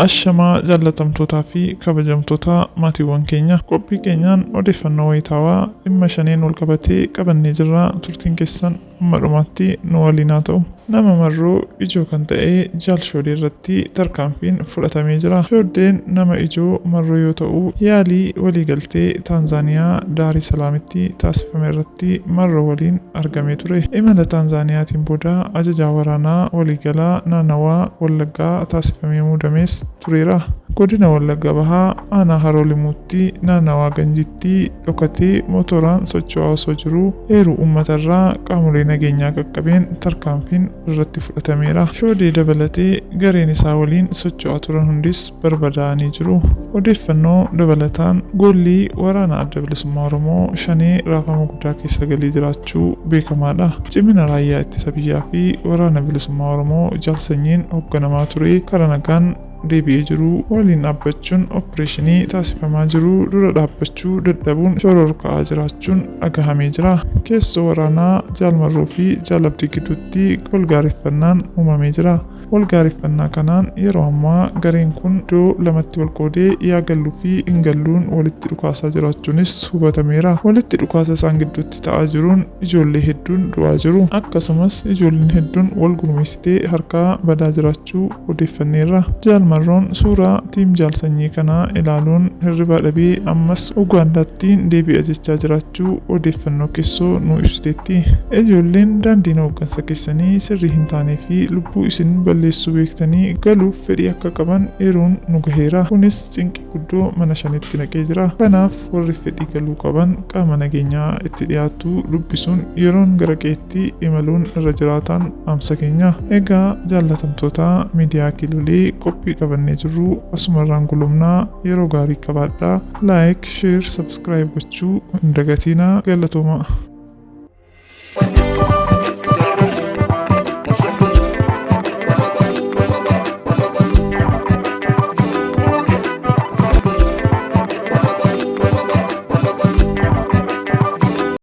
Ashamaa jaallatamtootaa fi kabajamtoota maatiiwwan keenya, qophii keenyaan odeeffannoo wayitaawaa dhimma shaneen walqabatee qabannee jirra. Turtiin keessan hamma dhumaatti nu waliin haa ta'u. Nama Marroo ijoo kan ta'e Jaal Shoodee irratti tarkaanfiin fudhatamee jira. Shooddeen nama ijoo Marroo yoo ta'u, yaalii waliigaltee Taanzaaniyaa Daarii Salaamitti taasifame irratti Marroo waliin argamee ture. Imala Taanzaaniyaatiin booda ajajaa waraanaa waliigalaa naannawaa Wallaggaa taasifamee muudamees tureera. Godina Wallagga Bahaa aanaa Haroo Limuutti naannawaa Ganjiitti dhokatee motoraan socho'aa osoo jiruu eeruu uummatarraa qaamolee nageenyaa qaqqabeen tarkaanfiin irratti fudhatameera. Shoodee dabalatee gareen isaa waliin socho'aa turan hundis barbadaa'anii jiru. Odeeffannoo dabalataan goolli waraana Adda Bilisummaa Oromoo Shanee raafama guddaa keessa galee jiraachuu beekamaadha. Cimina raayyaa ittisa biyyaa fi waraana bilisummaa Oromoo Jaal Sanyiin hoogganamaa ture karaa nagaan deebi'ee jiru waliin dhaabbachuun oppireeshinii taasifamaa jiru dura dhaabbachuu dadhabuun shororka'aa jiraachuun dhagahamee jira. Keessoo waraanaa Jaal Marroo fi Jaal Abdii gidduutti walgaarreffannaan uumamee jira. Walgaarreffannaa kanaan yeroo ammaa gareen kun iddoo lamatti walqoodee yaa galluu fi hin galluun walitti dhukaasaa jiraachuunis hubatameera. Walitti dhukaasa isaan gidduutti ta'aa jiruun ijoollee hedduun du'aa jiru. Akkasumas ijoolleen hedduun wal gurmeessitee harkaa badaa jiraachuu odeeffanneerra. Jaal Marroon suuraa tiim Jaal Sanyii kanaa ilaaluun hirriba dhabee ammas Ugaandaattiin deebi'a jechaa jiraachuu odeeffannoo keessoo nuu ibsiteetti. Ijoolleen daandiin hooggansa keessanii sirrii hin taanee fi lubbuu isin balleessuu beektanii galuuf fedhii akka qaban eeruun nu gaheera. Kunis cinqii guddoo mana shanitti naqee jira. Kanaaf warri fedhii galuu qaban qaama nageenyaa itti dhiyaatu dubbisuun yeroon gara qe'eetti imaluun irra jiraataan dhaamsa keenya. Egaa jaallatamtoota miidiyaa Kiilolee, qophii qabannee jirru asumarraan gulumnaa. Yeroo gaarii qabaadhaa. Like, share, subscribe gochuu hin dagatinaa. Galatoomaa.